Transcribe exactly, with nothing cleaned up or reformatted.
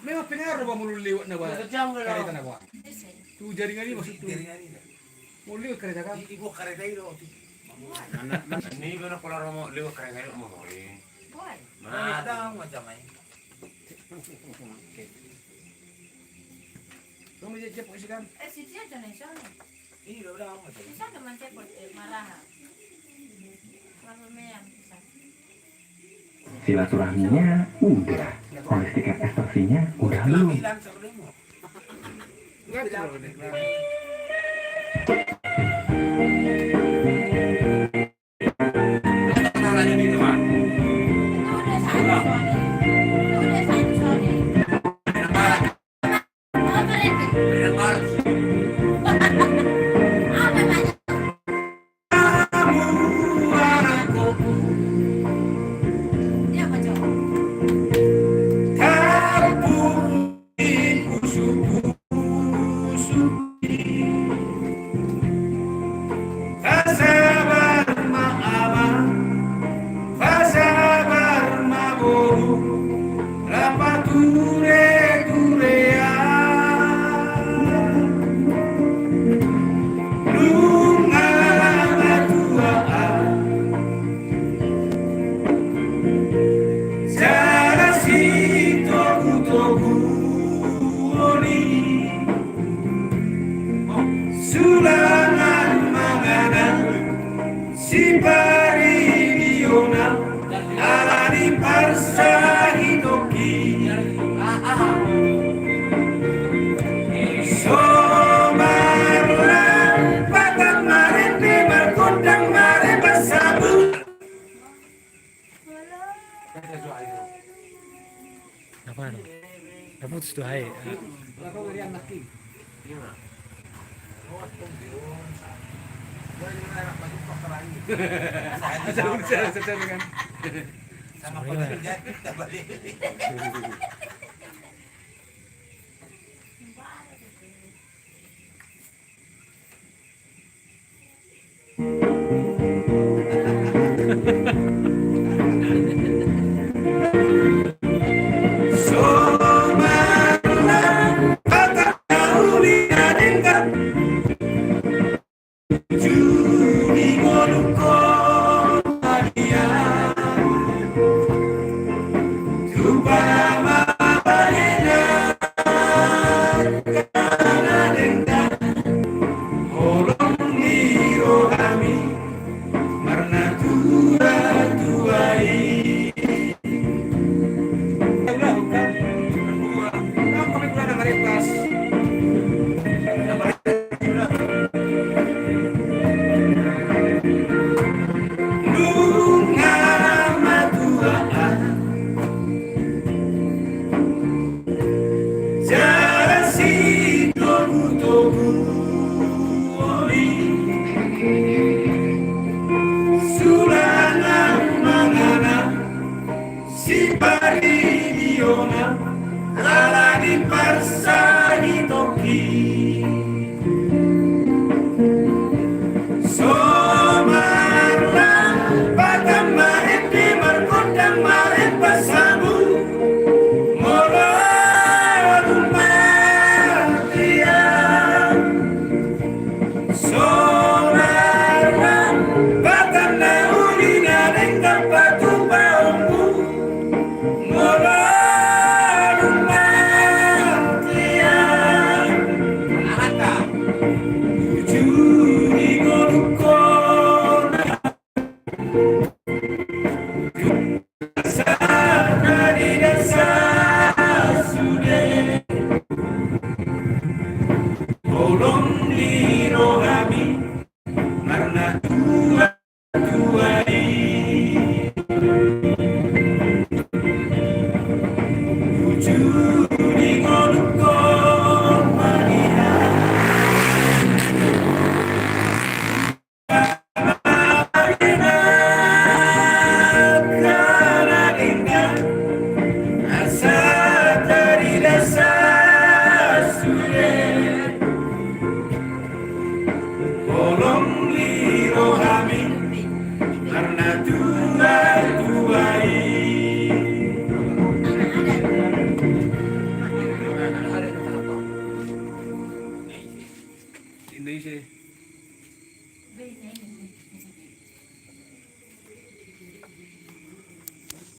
Memang pengaruh ba molo lewat na ba kareta na ba tu jaringan i maksudhu. Molo lewat kareta kan. Ini gua kareta i do. Ini gua na pola romo lewat kareta i do mau. Nah, ada macam lain. Kamu jadi siapa sih kan? Eh, si dia jangan sana. Ini udah udah amat. Bisa teman cepot eh, maraha. Lalu meam bisa. Silaturahminya udah, politik ekstorsinya udah belum? Pasabar ma ama, pasabar ma boru, rap pature-turean. Nunga matuaan jala sitogu-toguon i. Sulangan manganan siparidiona ala ni parsahitongki. So marlampatan marende margondang marembasabu. Apa anu? Udah putus tu hai. Sama Holong ni rohami marnatua-tua i. Nunga matuaan jala sitogu-toguon i. Sulangan manganan siparidiona ala ni parsahitongki. So marlampatan marende margondang marembasabu molo dung martian. So marlampatan na uli na denggan patupaonmu. Molo dung martian, tuju di godungkon, dasarna di dasar sude. Holong ni rohami marnatua-tua i. Tuju